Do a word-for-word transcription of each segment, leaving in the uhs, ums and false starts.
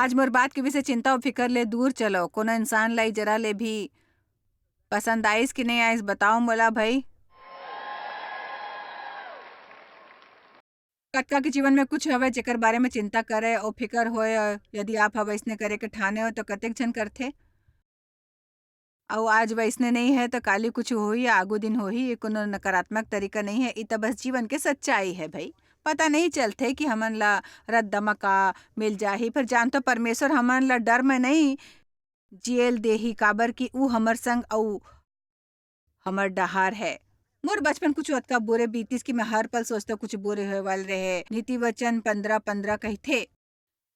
आज मोर बात के विषय चिंता अउ फिकर ले दूर चलो। कोनो इंसान ला ई जरा ले भी पसंद आइस कि नहीं आइस, बताओ मोला भई। कतका के जीवन में कुछ हवय जेकर बारे में चिंता करे अउ फिकर होय, अउ यदि आप ह वइसने करे के ठाने हो तो कतेक झन करथे? अउ आज वइसने नहीं है तो काली कुछ होही या आगू दिन होही, ये कोनो नकारात्मक तरीका नहीं है, ई तो बस जीवन के सच्चाई है भई। पता नहीं चलथे कि हमन ला रद्दा म का मिल जाही, फिर जानथो परमेश्वर हमन ला डर में नहीं जियल देही, काबर कि ऊ हमर संग अउ हमर डहार है। मोर बचपन कुछ अतका बुरे बीतिस कि मैं हर पल सोचता कुछ बुरे होए वाले रहे। नीति वचन पंद्रह पंद्रह कहिथे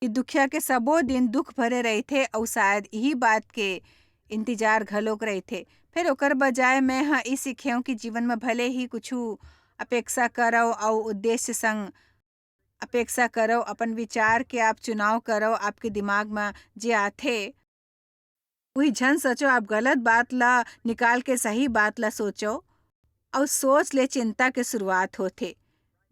कि दुखिया के सबो दिन दुख भरे रहिथे अउ शायद इही बात के इंतजार घलोक रहिथे। फिर ओकर बजाय मैं ह ई सीखेंव कि जीवन में भले ही कुछु अपेक्षा करव अउ उद्देश्य संग अपेक्षा करव, अपन विचार के आप चुनाव करव, आपके दिमाग में जे आथे, उही झन सोचो, आप गलत बात ला निकाल के सही बात ला सोचो, अउ सोच ले चिंता के शुरुआत होथे।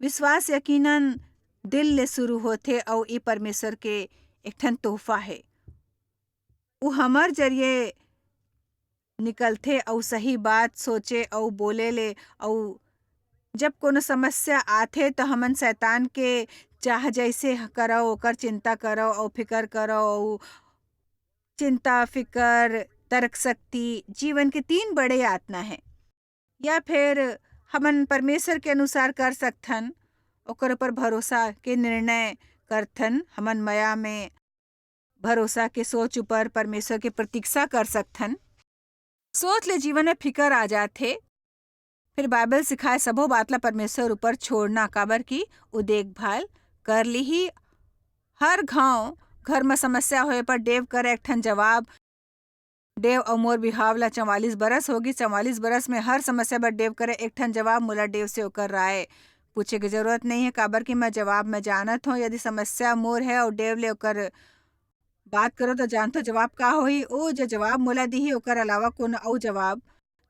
विश्वास यकीनन दिल ले शुरू होथे, अउ ई परमेश्वर के एक ठन तोहफा हे। उ हमर जरिए निकलथे, अउ सही बात सोचे अउ बोले ले, अउ जब कोनो समस्या आथे, तो हमन शैतान के चाह जैसे करव, ओकर चिंता करव अउ फिकर करव, अउ चिंता, फिकर, तर्क शक्ति जीवन के तीन बड़े यातना हैं। या फिर हमन परमेश्वर के अनुसार कर सकथन, ओकर ऊपर भरोसा के निर्णय करथन। हमन मया में भरोसा के सोच ऊपर परमेश्वर के प्रतीक्षा कर सकथन। सोच ले जीवन में फिकर आ जाथे। फिर बाइबल सिखाए सबो बात ला परमेश्वर ऊपर छोड़ना, काबर कि उ देखभाल कर लिही। हर घांव घर म समस्या होए पर डेव कर एक ठन जवाब। डेव अउ मोर बिहाव ला चवालीस बरस होगी। चवालीस बरस में हर समस्या बर डेव करे एक ठन जवाब। मोला डेव से ओकर राय पूछे के जरूरत नहीं है, काबर कि मैं जवाब में जानत हूँ। यदि समस्या मोर है अउ डेव ले ओकर बात करो तो जानथो जवाब का होही। ओ जो जवाब मोला दिही ओकर अलावा कोनो अउ जवाब,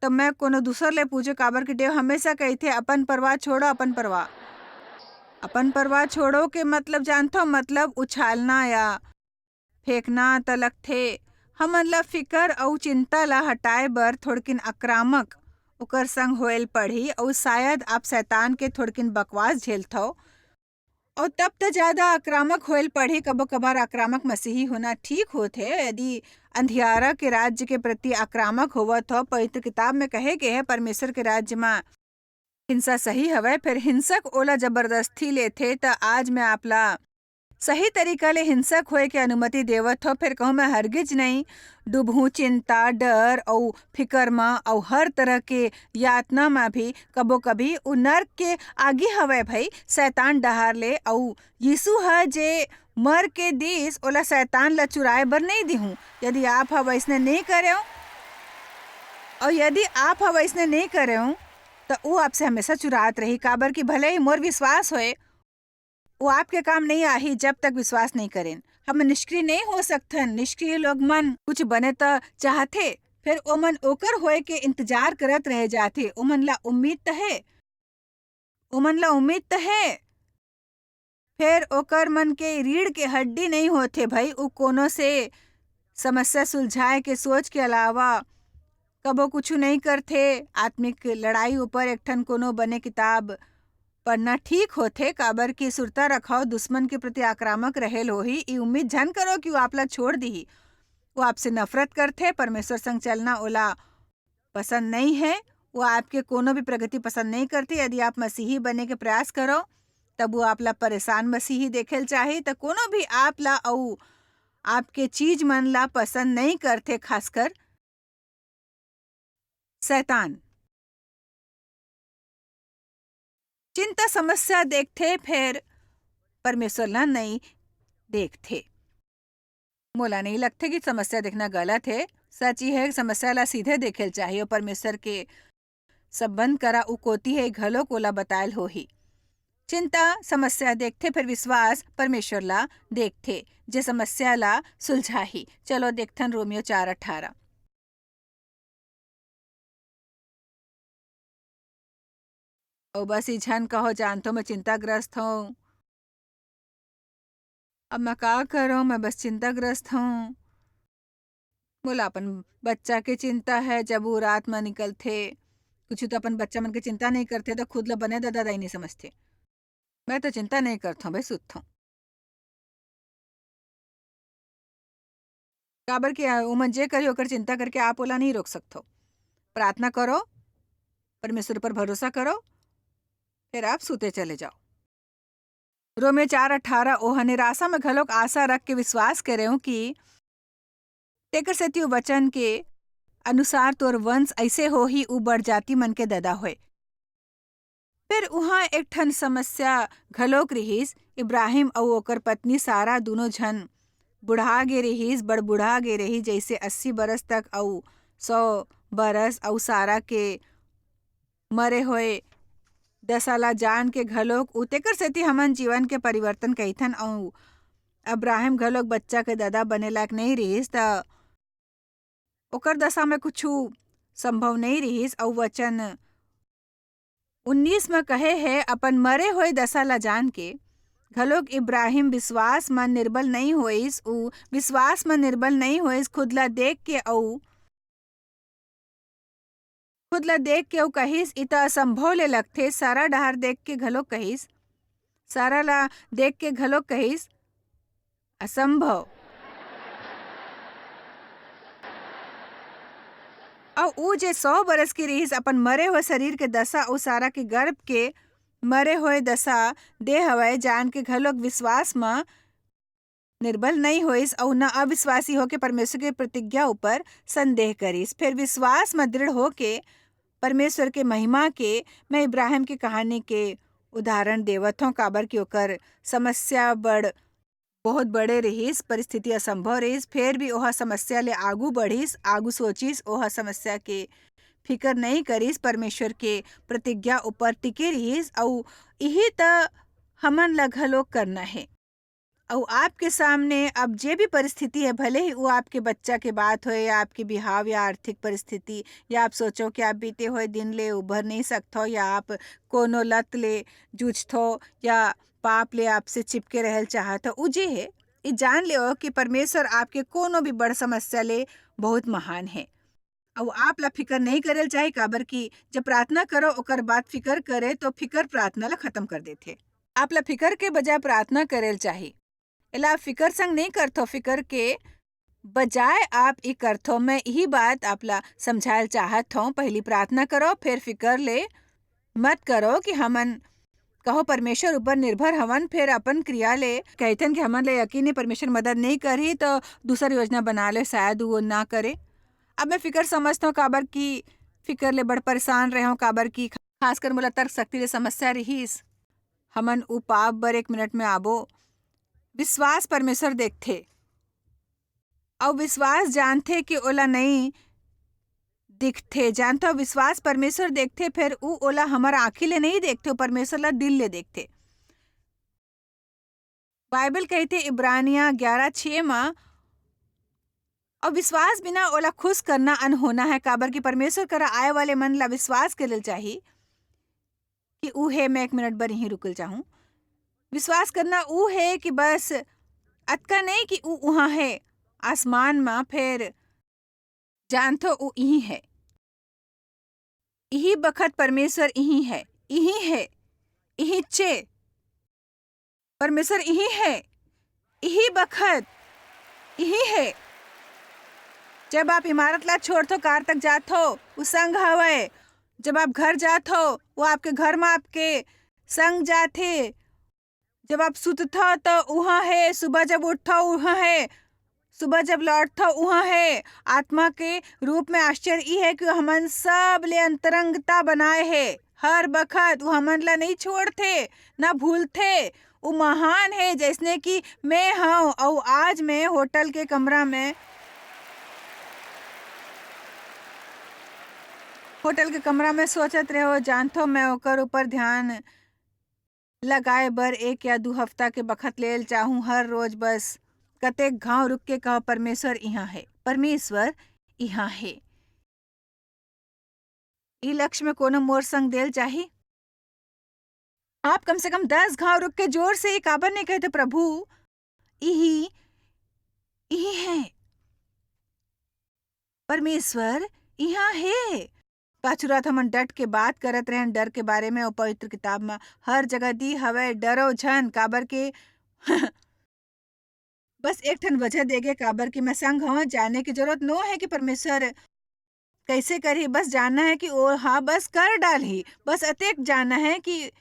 तब मैं कोनो दूसर ले पूछो, काबर कि डेव हमेशा कहिथे, "अपन परवाह छोड़ो, अपन परवाह।" अपन परवाह छोड़ो के मतलब जानथो, मतलब उछालना या फेंकना त लगथे। हमन ला फिकर अउ चिंता ला हटाए बर थोड़किन आक्रामक ओकर संग होएल पड़ही, अउ शायद आप शैतान के थोड़किन बकवास झेलथव। अउ तब त ज्यादा आक्रामक होएल पड़ही। कभो कभार आक्रामक मसीही होना ठीक होथे। यदि अंधियारा के राज्य के प्रति आक्रामक होवत हो, पवित्र किताब में कहे गे हे, परमेश्वर के राज्य म हिंसा सही हवय, फेर हिंसक ओला जबरदस्ती लेथे, त आज मैं आप ला सही तरीका ले हिंसक होए के अनुमति देवत हो। फेर कहूँ मैं हरगिज नहीं डूबहूँ चिंता, डर अउ फिकर म अउ हर तरह के यातना म भी। कभो कभी उ नरक के आगी हवय भई, शैतान डहार ले, अउ यीशु ह जे मर के दिस, ओला शैतान ला चुराए बर नहीं दिहूँ। यदि आप ह वैसने नहीं करेव, अउ यदि आप ह वैसने नहीं करेव, त उ आपसे हमेशा चुरात रही, काबर कि भले ही मोर विश्वास होए, वो आपके काम नहीं आही जब तक विश्वास नहीं करें। हम निष्क्रिय नहीं हो सकथन। निष्क्रिय लोग मन कुछ बने त चाहथे, फिर ओमन ओकर होए के इंतजार करत रह जाथे। ओमन ला उम्मीद त है, ओमन ला उम्मीद त है, फिर ओकर मन के रीढ़ के हड्डी नहीं होथे भाई। उ कोनो से समस्या सुलझाए के सोच के अलावा कबो कुछु नहीं करथे। आत्मिक लड़ाई ऊपर एक ठन कोनो बने किताब पढ़ना ठीक होथे, काबर कि सुरता रखव, दुश्मन के प्रति आक्रामक रहेल होही। ई उम्मीद झन करो कि वो आप ला छोड़ दिही। वो आपसे नफरत करथे। परमेश्वर संग चलना ओला पसंद नहीं है। वो आपके कोनो भी प्रगति पसंद नहीं करथे। यदि आप मसीही बने के प्रयास करो, तब वो आप ला परेशान मसीही देखेल चाही। त कोनो भी आप ला अउ आपके चीज मन ला पसंद नहीं करथे, खासकर शैतान। चिंता समस्या देखथे, फेर परमेश्वर ला नहीं देखथे। मोला नहीं लगथे कि समस्या देखना गलत है। सच ये है कि समस्या ला सीधे देखेल चाहिए और परमेश्वर के संबंध करा उ कोती है घलो कोला बतायल होही। चिंता समस्या देखथे, फिर विश्वास परमेश्वर ला देखथे, जे समस्या ला सुलझाही। चलो देखथन रोमियो चार अठारह। अउ बस ई झन कहो, जानथो मैं चिंताग्रस्त हूँ। अब मैं का करूं, मैं बस चिंताग्रस्त हूं। मोला अपन बच्चा के चिंता है, जब वो रात में निकलथे, कुछ तो अपन बच्चा मन के चिंता नहीं करथे, तो खुद ला बने दादा दाई नहीं समझथे। मैं तो चिंता नहीं करथों भाई, सुतथों। काबर कि, आ, ओमन जे करही, ओकर चिंता करके आप ओला नहीं रोक सकथो। प्रार्थना करो, परमेश्वर पर भरोसा करो, फिर आप सुते चले जाओ। रोमियो चार अठारह, ओह निराशा में घलोक आशा रख के विश्वास करें कि तेकर सेती ओ वचन के अनुसार तोर वंश ऐसे होही, उ बड़ जाति मन के ददा होय। फिर उहाँ एक ठन समस्या घलोक रिहिस। इब्राहिम अउ ओकर पत्नी सारा दूनों झन बुढ़ा गे रिहिस, बड़ बुढ़ा गे रही, जैसे अस्सी बरस तक अउ सौ बरस, अउ सारा के मरे होए दशा ला जान के घलोक उ। तेकर सेती हमन जीवन के परिवर्तन कहिथन, अउ अब्राहम घलोक बच्चा के ददा बने लायक नहीं रिहिस, त ओकर दशा में कुछु संभव नहीं रिहिस। अउ वचन उन्नीस में कहे हे, अपन मरे होए दशा ला जान के घलोक इब्राहिम विश्वास में निर्बल नहीं होइस, उ विश्वास में निर्बल नहीं होइस, खुद ला देख के अउ खुद ला देख के अउ कहिस, "ई त असंभव ले लगथे।" सारा डहार देख के घलोक कहिस, सारा ला देख के घलोक कहिस, "असंभव।" अउ ऊ जे सौ बरस के रिहिस, अपन मरे हुए शरीर के दशा अउ सारा के गर्भ के मरे हुए दशा दे हवय, जान के घलोक विश्वास म निर्बल नई होइस अउ न अविश्वासी होके परमेश्वर के प्रतिज्ञा ऊपर संदेह करिस। फिर विश्वास म दृढ़ होके परमेश्वर के महिमा के मैं इब्राहिम के कहानी के उदाहरण देवत हौं, काबर कि ओकर समस्या बड़, बहुत बड़े रहिस, परिस्थिति असंभव रहिस, फेर भी ओह समस्या ले आगू बढ़िस, आगू सोचिस, ओह समस्या के फिकर नई करिस, परमेश्वर के प्रतिज्ञा ऊपर टिके रहिस। अउ इही त हमन ला घलो करना हे। अउ आपके सामने अब जे भी परिस्थिति है, भले ही वो आपके बच्चा के बात होए या आपके बिहाव या आर्थिक परिस्थिति, या आप सोचो कि आप बीते हुए दिन ले उभर नहीं सकथो, या आप कोनो लत ले जूझथो, या पाप ले आपसे चिपके रहल चाहत हो, उ जे हे, ई जान लेओ कि परमेश्वर आपके कोनो भी बड़ समस्या ले बहुत महान हे। अउ आप ला फिकर नहीं करेल चाही, काबर कि जब प्रार्थना करो, ओकर बाद फिकर करे, तो फिकर प्रार्थना ला खत्म कर देथे। आप ला फिकर के बजाय प्रार्थना करेल चाही। एला आप फिकर संग नहीं करथो, फिकर के बजाय आप ई करथो। मैं यही बात आप ला समझायल चाहत हौं। पहली प्रार्थना करो, फिर फिकर ले मत करो कि हमन कहो परमेश्वर ऊपर निर्भर हवन, फिर अपन क्रिया ले कहिथन कि हमन ले यकीन नहीं, परमेश्वर मदद नहीं करही, तो दूसर योजना बना ले, शायद वो ना करे। अब मैं फिकर समझत हौं, काबर कि फिकर ले बड़ परेशान रहे हौं, काबर कि खासकर मोला तर्क शक्ति ले समस्या रहिस। हमन उ पाप बर एक मिनट में आबो। विश्वास परमेश्वर देखथे, अउ विश्वास जानथे कि ओला नहीं दिखथे। जानथो, विश्वास परमेश्वर देखथे, फेर उ ओला हमर आँखी ले नहीं देखथे, उ परमेश्वर ला दिल ले देखथे। बाइबल कहिथे इब्रानिया ग्यारह छः म, "अउ विश्वास बिना ओला खुश करना अनहोना है, काबर कि परमेश्वर करा आए वाले मन ला विश्वास करे ल चाही कि ऊ हे।" मैं एक मिनट बर यहीं रुकल चाहूँ। विश्वास करना ऊ हे कि बस अतका नहीं कि ऊ उहाँ हे आसमान म, फेर जानथो ऊ इहीं हे। इही बखत परमेश्वर इहीं हे, इहीं हे, इहीं चे। परमेश्वर इहीं हे, इही बखत इहीं हे। जब आप इमारत ला छोड़थो, कार तक जाथो, ऊ संग हवय। जब आप घर जाथो, वो आपके घर म आपके संग जाथे। जब आप सुतथो, तो उहाँ हे, सुबह जब उठथो, उहाँ हे, सुबह जब लौटथो, उहाँ हे। आत्मा के रूप में आश्चर्य ई हे कि हमन सब ले अंतरंगता बनाए हे। हर बखत वो हमन ला नहीं छोड़थे, ना भूलथे। वो महान हे, जैसने कि मैं हौं, अउ आज मैं होटल के कमरा में, होटल के कमरा में सोचत रहे हो, जानथो, मैं ओकर ऊपर ध्यान लगाए बर एक या दू हफ्ता के बखत लेल चाहूं। हर रोज बस कतेक घांव रुक के कहो, "परमेश्वर इहाँ हे, परमेश्वर इहाँ हे।" ई लक्ष्य में कोनो मोर संग देल चाही? आप कम से कम दस घांव रुक के जोर से ये काबर नहीं कहते, "प्रभु, इही, इही हे। परमेश्वर इहाँ हे। पाछू रात हमन डट के बात करत रहेन डर के बारे में, अउ पवित्र किताब म हर जगह दी हवय, "डरो झन, काबर के बस एक ठन वजह देगे, काबर कि मैं संग हवं।" जाने के जरूरत नो हे कि परमेश्वर कइसे करही, बस जानना हे कि ओ हा बस कर डालही। बस अतेक जानना हे कि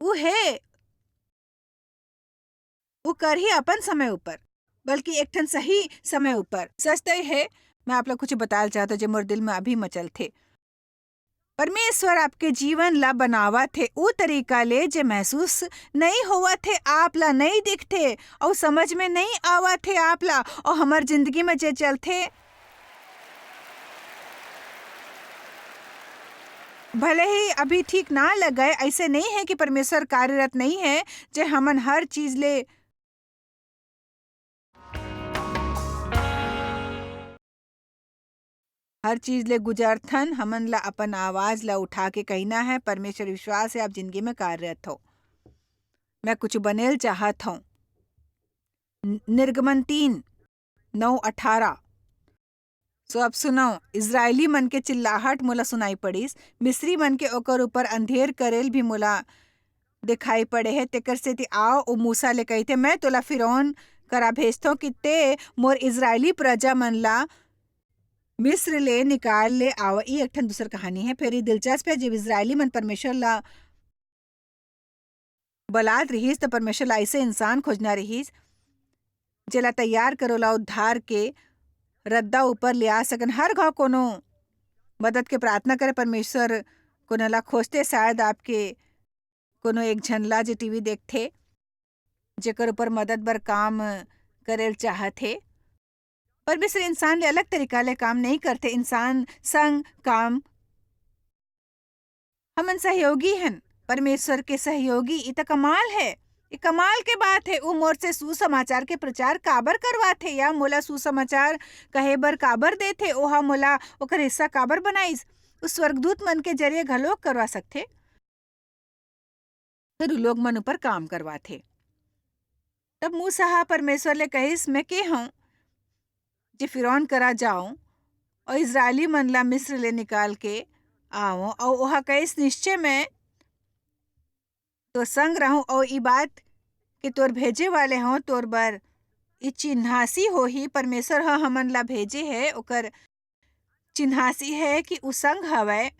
ऊ हे, ऊ करही अपन समय ऊपर, बल्कि एक ठन सही समय ऊपर। सच तय हे, मैं आप ला कुछ बताय ल चाहत हूँ, जे मोर दिल में अभी मचलथे। परमेश्वर आपके जीवन ला बनावत हे, ऊ तरीका ले जे महसूस नई होवत हे, आप ला नई दिखथे, अउ समझ में नई आवत हे आप ला, अउ हमर जिंदगी में जे चलथे, भले ही अभी ठीक ना लगय, अइसे नई हे कि परमेश्वर कार्यरत नई हे, जे हमन हर चीज ले हर चीज ले गुजरथन, हमन ला अपन आवाज ला उठा के कहिना हे, "परमेश्वर, विश्वास हे, आप जिंदगी में कार्यरत हो। मैं कुछ बने ल चाहत हूँ।" न-, निर्गमन तीन, नौ अठारह। So अब सुनव, इजरायली मन के चिल्लाहट मोला सुनाई पड़िस, मिस्री मन के ओकर ऊपर अंधेर करेल भी मोला दिखाई पड़े हे, तेकर सेती आव, ओ मूसा ले कहिथे, "मैं तोला फिरौन करा भेजथौं कि ते मोर इजरायली प्रजा मन ला मिस्र ले निकाल ले आव।" ई एक ठन दूसर कहानी हे। फेर ई दिलचस्प हे, जब इजरायली मन परमेश्वर ला बलात रिहिस, त परमेश्वर ला अइसे इंसान खोजना रिहिस, जेला तैयार करे, ओला उद्धार के रद्दा ऊपर ले आ सकन। हर घाव कोनो मदद के प्रार्थना करे, परमेश्वर कोनो ला खोजथे। शायद आपके कोनो एक झन ला जे टीवी देखथे, जेकर ऊपर मदद बर काम करे ल चाहत हे। परमेश्वर इंसान ले अलग तरीका ले काम नई करथे, इंसान संग काम। हमन सहयोगी हन, परमेश्वर के सहयोगी। इ त कमाल हे, इ कमाल के बात हे। उ मोर से सुसमाचार के प्रचार काबर करवाथे या मोला सुसमाचार कहे बर काबर देथे? ओहा मोला ओकर हिस्सा काबर बनाइस? उ स्वर्गदूत मन के जरिए घलो करवा सकथे। फेर उ लोग मन ऊपर काम करवाथे। तब मूसा ह परमेश्वर ले कहिस, "मैं के हंव, जे फिरौन करा जाऊं अउ इजरायली मन ला मिस्र ले निकाल के आवं?" अउ ओहा कहिस, "निश्चय मैं तोर संग रहूं अउ ई बात के तोर भेजे वाले हंव, तोर बर ई चिन्हासी होही, परमेश्वर ह हमन ला भेजे हे, ओकर चिन्हासी हे कि उ संग हवय।"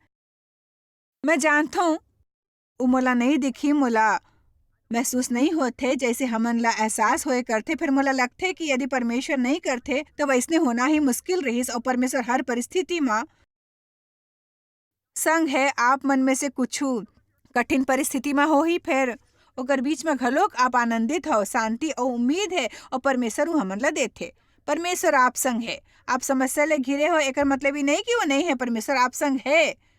मैं जानथौं, उ मोला नई दिखही, मोला महसूस नई होथे, जइसे हमन ला एहसास होए करथे। फेर मोला लगथे कि यदि परमेश्वर नई करथे, त वइसने होना ही मुश्किल रहिस, अउ परमेश्वर हर परिस्थिति म संग हे। आप मन में से कुछु कठिन परिस्थिति म होही, फेर ओकर बीच म घलोक आप आनंदित हव, शांति अउ उम्मीद हे, अउ परमेश्वर उ हमन ला देथे। परमेश्वर आप संग हे। आप समस्या ले घिरे हो, एकर मतलब ई नई कि वो नई हे, परमेश्वर आप संग हे।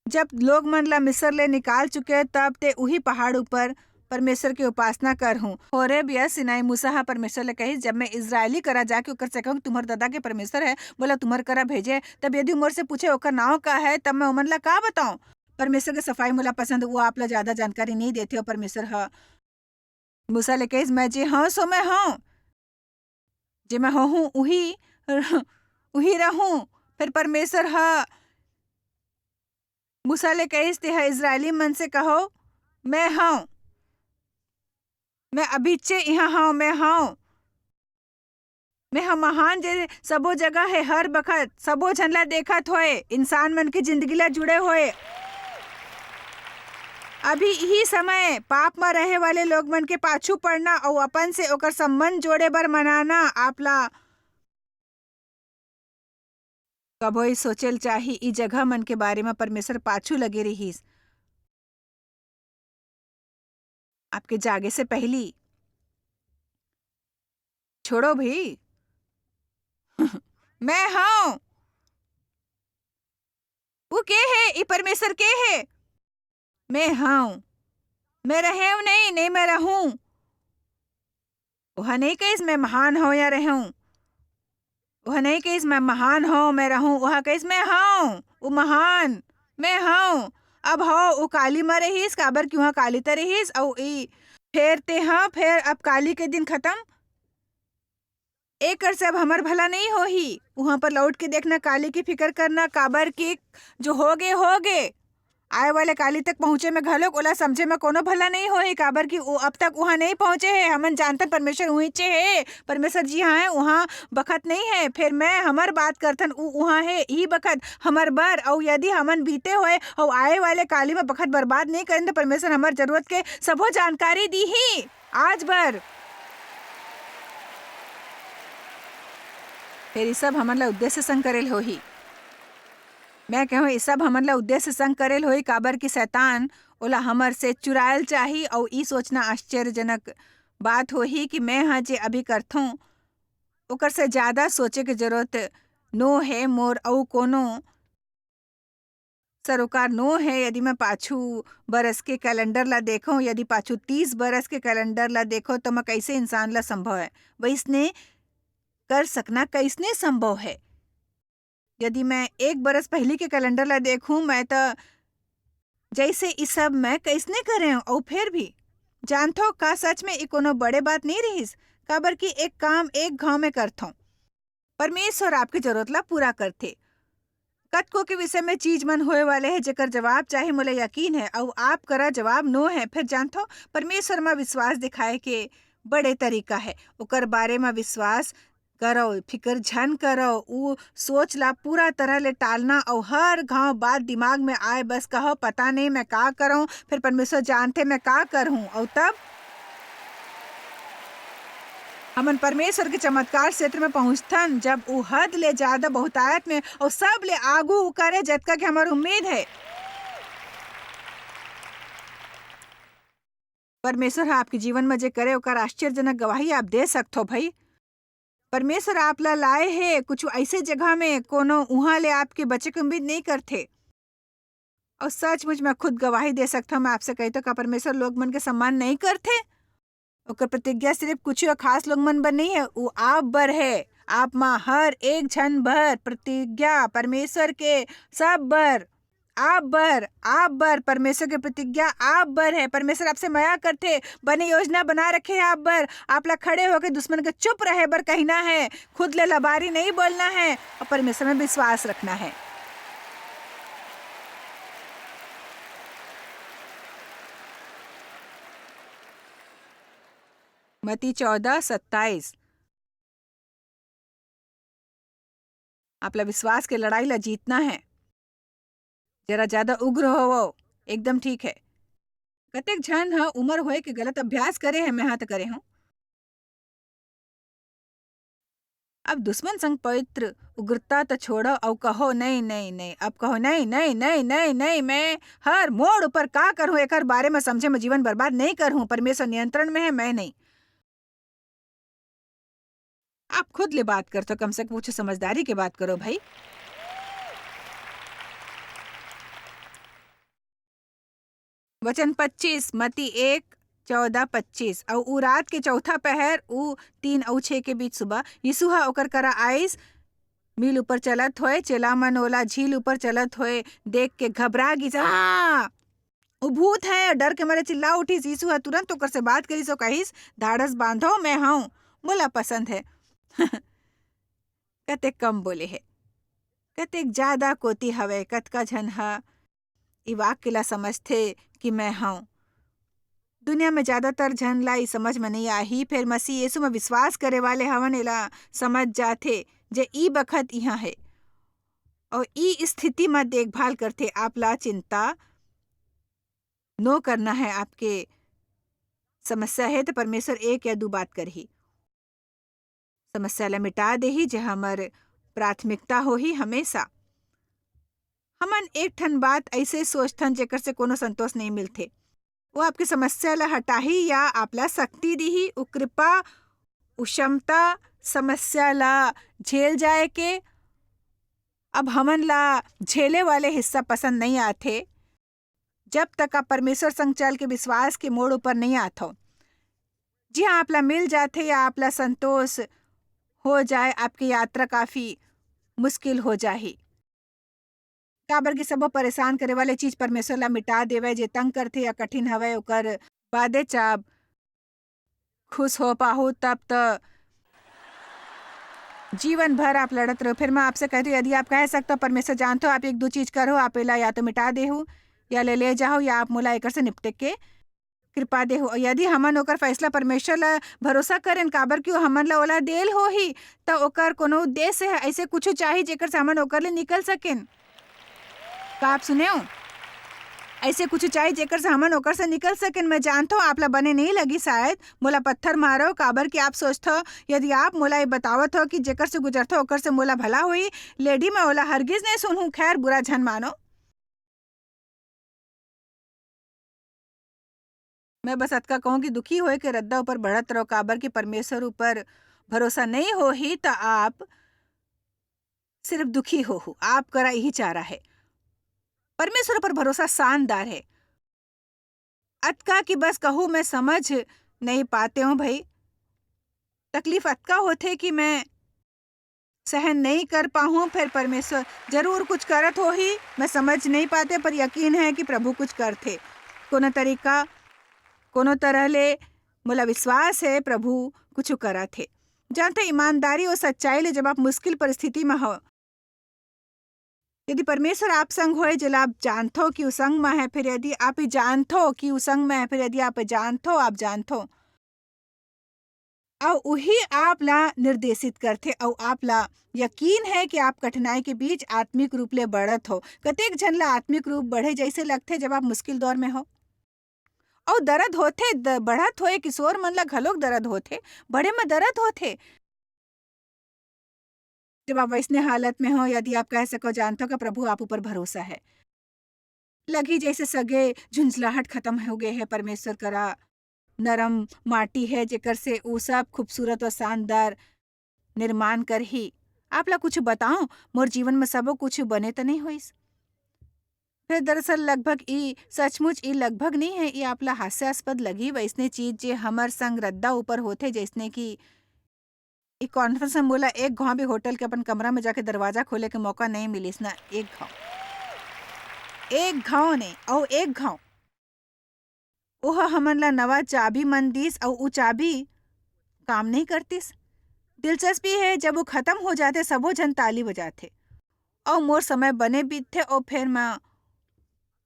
जब लोग मन ला मिस्र ले निकाल चुके, तब ते उही पहाड़ ऊपर परमेश्वर के उपासना करहूं। होरेब या सिनाई मूसा ह परमेश्वर ले कहिस, "जब मैं इस्राएली करा जाके ओकर से कहूं, 'तुम्हर ददा के परमेश्वर हे, मोला तुम्हर करा भेजे,' तब यदि मोर से पूछे, 'ओकर नांव का हे?' तब मैं ओमन ला का बताऊं?" परमेश्वर के सफाई मोला पसंद, वो आप ला ज्यादा जानकारी नई देथे। और परमेश्वर ह मूसा ले कहिस, "मैं जे हंव, सो मैं हंव। जे मैं होहूं, उही, उही रहूं।" फिर परमेश्वर ह मूसा ले कहिस, "तेह इस्राएली मन से कहो, 'मैं हंव। मैं अभिच्चे इहां हंव, मैं हंव।" मैं ह महान, जे सबो जगह हे, हर बखत सबो झन ला देखत होए, इंसान मन के जिंदगी ला जुड़े होए। अभी इही समय पाप म रहे वाले लोग मन के पाछू पड़ना अउ अपन से ओकर संबंध जोड़े बर मनाना आप ला कभो ई सोचे ल चाही, ई जगह मन के बारे म परमेश्वर पाछू लगे रिहिस। आपके जागे से पहिली। छोड़ो भी। मैं हंव। वो के हे? ई परमेश्वर के हे? मैं हंव। मैं रहेंव नहीं, नहीं मैं रहूं। ओहा नहीं कहिस, "मैं महान हंव या रहूं।" ओहा नहीं कहिस, "मैं महान हंव, मैं रहूं।" ओहा कहिस, "मैं हंव।" वो महान, मैं हंव। अब हव, वो काली म रहिस, काबर कि उहां काली त रहिस, अउ ई फेर ते, हाँ, फेर अब काली के दिन खतम। एकर से अब हमर भला नइ होही। उहाँ पर लौट के देखना, काली के फिकर करना, काबर कि जो होगे, होगे। आए वाले काली तक पहुँचे में घलोक ओला समझे में कोनो भला नइ होही, काबर कि ओ अब तक उहाँ नइ पहुँचे हे। हमन जानथन परमेश्वर उहींचे हे, परमेश्वर जिहाँ हे, उहाँ बखत नइ हे। फेर मैं हमर बात करथन, उ उहाँ हे इही बखत हमर बर। अउ यदि हमन बीते होए अउ आए वाले काली में बखत बर्बाद नइ करेन, त परमेश्वर हमर जरूरत के सबो जानकारी दीही। आज बर। फेर ई सब हमन ला उद्देश्य संग करे ल होही। मैं कहूँ, ई सब हमन ला उद्देश्य संग करे ल होही, काबर कि शैतान ओला हमर से चुराए ल चाही, अउ ई सोचना आश्चर्यजनक बात होही कि मैं ह जे अभी करथों, ओकर से जादा सोचे के जरूरत नो हे मोर अउ कोनो सरोकार नो हे। यदि मैं पाछू बरस के कैलेंडर ला देखूं, यदि पाछू तीस बरस के कैलेंडर ला देखूं, तो मैं कैसे इंसान ला संभव है? वैसने कर सकना कैसने संभव है? यदि मैं एक बरस पहली के कैलेंडर ला देखूं, मैं तो जैसे ई सब मैं कैसने करे हूं, अउ फिर भी जानथो का सच में ई कोनो बड़े बात नहीं रहिस? काबर कि एक काम एक घाव में करथों। परमेश्वर आपके जरूरत ला पूरा करथे। कतको के विषय में चीज मन होए वाले हे, जेकर जवाब चाहे मोला यकीन हे, अउ आप करा जवाब नो हे। फिर जानथो, परमेश्वर म विश्वास दिखाए के बड़े तरीका हे। ओकर बारे म विश्वास करो, फिकर झन करो। उ सोच ला पूरा तरह ले टालना अउ हर घाव बात दिमाग में आए, बस कहो, "पता नहीं मैं का करूं?" फिर परमेश्वर जानथे मैं का करहूं। अउ तब हमन परमेश्वर के चमत्कार क्षेत्र में पहुंचथन, जब उ हद ले ज्यादा बहुतायत में अउ सब ले आगू उ करे, जतका के हमर उम्मीद हे। परमेश्वर ह आपके जीवन म जे करे, ओकर आश्चर्यजनक गवाही आप दे सकथो, भई। परमेश्वर आप ला लाए हे कुछ ऐसे जगह में, कोनो उहाँ ले आपके बचे के उम्मीद नहीं करथे। अउ सचमुच मैं खुद गवाही दे सकथव, मैं आपसे कही तो का परमेश्वर लोग मन के सम्मान नहीं करथे? ओकर प्रतिज्ञा सिर्फ कुछ खास लोग मन बर नहीं है, वो आप बर है। आप मा हर एक झन बर प्रतिज्ञा परमेश्वर के सब बर, आप बर, आप बर परमेश्वर के प्रतिज्ञा आप बर है। परमेश्वर आपसे मया करथे, बने योजना बना रखे है आप बर। आप ला खड़े होके दुश्मन के चुप रहे बर कहना है, खुद ले लबारी नहीं बोलना है और परमेश्वर में विश्वास रखना है। मती चौदह सत्ताईस। आप ला विश्वास के लड़ाई ला जीतना है। जरा ज्यादा उग्र होवो, एकदम ठीक है। कतेक झन ह उम्र होए के गलत अभ्यास करे है, मैं हा तो करे हूँ। अब दुश्मन संग पवित्र उग्रता तो छोड़ो, अउ कहो, "नहीं, नहीं, नहीं।" अब कहो, "नहीं, नहीं, नहीं, नहीं, नहीं, मैं हर मोड़ ऊपर का करूँ, एकर बारे में समझे में जीवन बर्बाद नहीं करूँ। परमेश्वर नियंत्रण में है, मैं नहीं।" आप खुद ले बात करथो, कम से कम कुछ समझदारी के बात करो भाई। वचन पच्चीस, मती एक, चौदह पच्चीस। अउ उ रात के चौथा पहर, उ तीन अउ छह के बीच सुबह, यीशु ह ओकर करा आइस, मील ऊपर चलत होए। चेला मन ओला झील ऊपर चलत होए देख के घबरा गिस। "आ, उ भूत है!" डर के मारे चिल्ला उठिस। यीशु ह तुरंत ओकर से बात करिस अउ कहिस, "धाड़स बांधो, मैं हूँ, मोला पसंद है।" कतेक कम बोले हे, कतेक ज्यादा कोति हवय। कतका झन ह ए वाक्य ला समझथे कि मैं हंव। दुनिया में ज्यादातर झन ला ई समझ में नइ आही, फेर मसीह यीशु में विश्वास करे वाले हवन, एला समझ जाथे जे ई बखत इहां हे अउ ई स्थिति में देखभाल करथे। आप ला चिंता नो करना है, आपके समस्या हे त परमेश्वर एक या दू बात करही। समस्या ला मिटा देही, जे हमर प्राथमिकता होही हमेशा। हमन एक ठन बात अइसे सोचथन, जेकर से कोनो संतोष नइ मिलथे। वो आपके समस्या ला हटाही या आप ला शक्ति दीही, वो कृपा, वो क्षमता समस्या ला झेल जाए के। अब हमन ला झेले वाले हिस्सा पसंद नइ आथे, जब तक आप परमेश्वर संग चल के विश्वास के मोड़ ऊपर नइ आथो। जी हाँ, आप ला मिल जाथे या आप ला संतोष हो जाए, आपकी यात्रा काफी मुश्किल हो जाही। काबर कि सबो परेशान करे वाले चीज परमेश्वर ला मिटा देवय, जे तंग करथे या कठिन हवय, ओकर बादेच आप खुश हो पाहू, तब तो जीवन भर आप लड़त रहो। फिर मैं आपसे कहती हूँ, यदि आप कह सकते हो, परमेश्वर जानते हो, आप एक दो चीज करो, आप एला या तो मिटा देहू या ले, ले जाओ, या आप मोला एकर से निपटे के कृपा देहू। और यदि हमन ओकर फैसला परमेश्वर ला भरोसा करेन, काबर कि वो हमन ला ओला देल होही, त ओकर कोनो उद्देश्य है। ऐसे कुछ चाही जेकर से हमन ओकर ले निकल सकेन। का आप सुने हो? ऐसे कुछ चाही जेकर से हमन ओकर से निकल सकेन। मैं जानत हूँ आप ला बने नहीं लगी शायद, मोला पत्थर मारो, काबर कि आप सोचत हो, यदि आप मोला ये बतावत हो कि जेकर से गुजरत हो ओकर से मोला भला होई, लेडी मैं ओला हरगिज नहीं सुनहूँ। खैर, बुरा झन मानो। मैं बस अतका कहूँ कि दुखी होए के रद्दा ऊपर बढ़त रहो, काबर कि परमेश्वर ऊपर भरोसा नहीं होही त आप सिर्फ दुखी होहू। आप करा यही चारा है। परमेश्वर ऊपर भरोसा शानदार है। अतका कि बस कहूँ मैं समझ नहीं पाते हूँ भाई। तकलीफ अतका होथे कि मैं सहन नहीं कर पाहूँ। फिर परमेश्वर जरूर कुछ करत होही, मैं समझ नहीं पाते, पर यकीन है कि प्रभु कुछ करथे। कोनो तरीका, कोनो तरह ले मोला विश्वास है प्रभु कुछ करत हे। जानते, ईमानदारी और सच्चाई ले जब आप मुश्किल परिस्थिति में हो, यदि परमेश्वर आप संग होए, जेला आप जानथो कि उ संग में है, फिर यदि आप ही जानथो कि उ संग में है, फिर यदि आप जानथो, आप जानथो, अउ उही आप ला निर्देशित करथे, अउ आप ला यकीन है कि आप कठिनाई के बीच आत्मिक रूप ले बढ़त हो। कतेक झन ला आत्मिक रूप बढ़े जैसे लगथे जब आप मुश्किल दौर में हो। अउ दर्द होथे, द-, बढ़त होए किशोर मन ला घलोक दर्द होथे, बड़े में दर्द होथे। जब आप वैसने हालत में हो, यदि आप कह सको, जानथो कि प्रभु आप ऊपर भरोसा है, लगी जैसे सगे झुंझलाहट खत्म हो गए है, परमेश्वर करा नरम माटी है, जेकर से उ सब खूबसूरत और शानदार निर्माण करही। आप ला कुछ बताओ, मोर जीवन में सबो कुछ बने त नहीं होइस? फिर दरअसल लगभग ई सचमुच ई लगभग नहीं है, ई आप ला हास्यास्पद लगी, वैसने चीज जे हमर संग रद्दा ऊपर होथे, जैसने कि ई कॉन्फ्रेंस में मोला एक घाव भी होटल के अपन कमरा में जाके दरवाजा खोले के मौका नहीं मिलिस ना, एक घाव, एक घाव नहीं, अउ एक घाव। ओह हमन ला नवा चाबी मन दीस, अउ उ चाबी काम नहीं करतिस। दिलचस्पी है, जब वो खत्म हो जाथे, सबो झन ताली बजाथे, अउ मोर समय बने बीतथे, अउ फिर मैं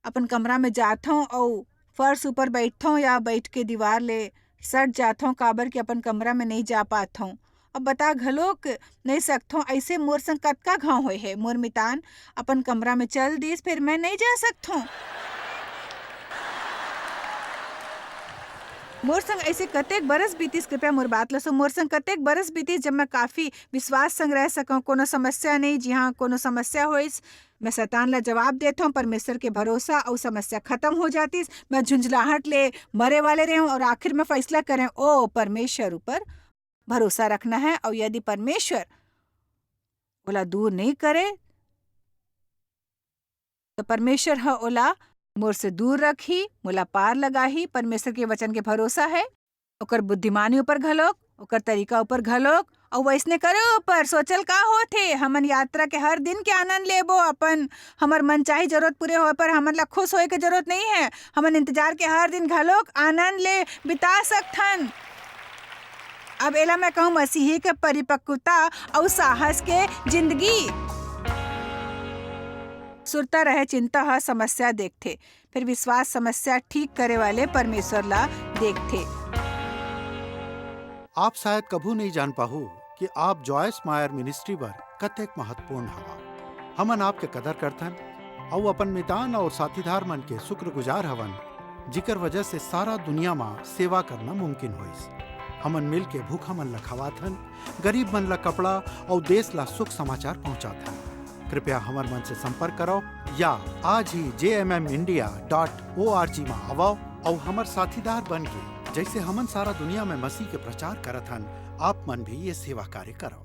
अपन कमरा में जाथों अउ फर्श ऊपर बैठथों या बैठ के दीवार ले सट जाथों, काबर कि अपन कमरा में नहीं जा पाथों। अब बता घलोक नहीं सकथों, ऐसे मोर संग कतका घाव होए हे। मोर मितान अपन कमरा में चल दिस, फिर मैं नहीं जा सकथों। मोर संग ऐसे कतेक बरस बीतिस, कृपया मोर बात ल सुन। मोर संग कतेक बरस बीतिस, जब मैं काफी विश्वास संग रह सकौं, कोनो समस्या नहीं। जी हाँ, कोनो समस्या होइस, मैं शैतान ला जवाब देथौं, परमेश्वर के भरोसा अउ समस्या खत्म हो जातिस। मैं झुंझलाहट ले मरे वाले रहें और आखिर में फैसला करें, ओ परमेश्वर ऊपर भरोसा रखना है, और यदि परमेश्वर ओला दूर नहीं करे, तो परमेश्वर ह ओला मोर से दूर रखही, मोला पार लगाही। परमेश्वर के वचन के भरोसा है, ओकर बुद्धिमानी ऊपर घलोक, ओकर तरीका ऊपर घलोक, अउ वैसने करे ऊपर सोचल का होथे। हमन यात्रा के हर दिन के आनंद लेबो, अपन हमर मनचाही जरूरत पूरे होए पर हमन ला खुश होए के जरूरत नहीं है। हमन इंतजार के हर दिन घलोक आनंद ले बिता सकथन। अब एला मैं कहूँ मसीही के परिपक्वता अउ साहस के जिंदगी। सुरता रहे चिंता ह समस्या देखथे, फिर विश्वास समस्या ठीक करे वाले परमेश्वर ला देखथे। आप शायद कभू नहीं जान पाहू कि आप जॉयस मायर मिनिस्ट्री बर कतेक महत्वपूर्ण हवा। हमन आपके कदर करथन अउ अपन मितान और साथीदार मन के शुक्रगुजार हवन, जिकर वजह से सारा दुनिया मा सेवा करना मुमकिन होइस। हमन मिल के भूखा मन ला खवाथन, गरीब मन ला कपड़ा अउ देश ला सुख समाचार पहुंचाथन। कृपया हमर मन से संपर्क करो या आज ही J M M India dot O R G मा आवो अउ हमर साथीदार बन के, जैसे हमन सारा दुनिया में मसीह के प्रचार करत हन, आप मन भी ये सेवा कार्य करो।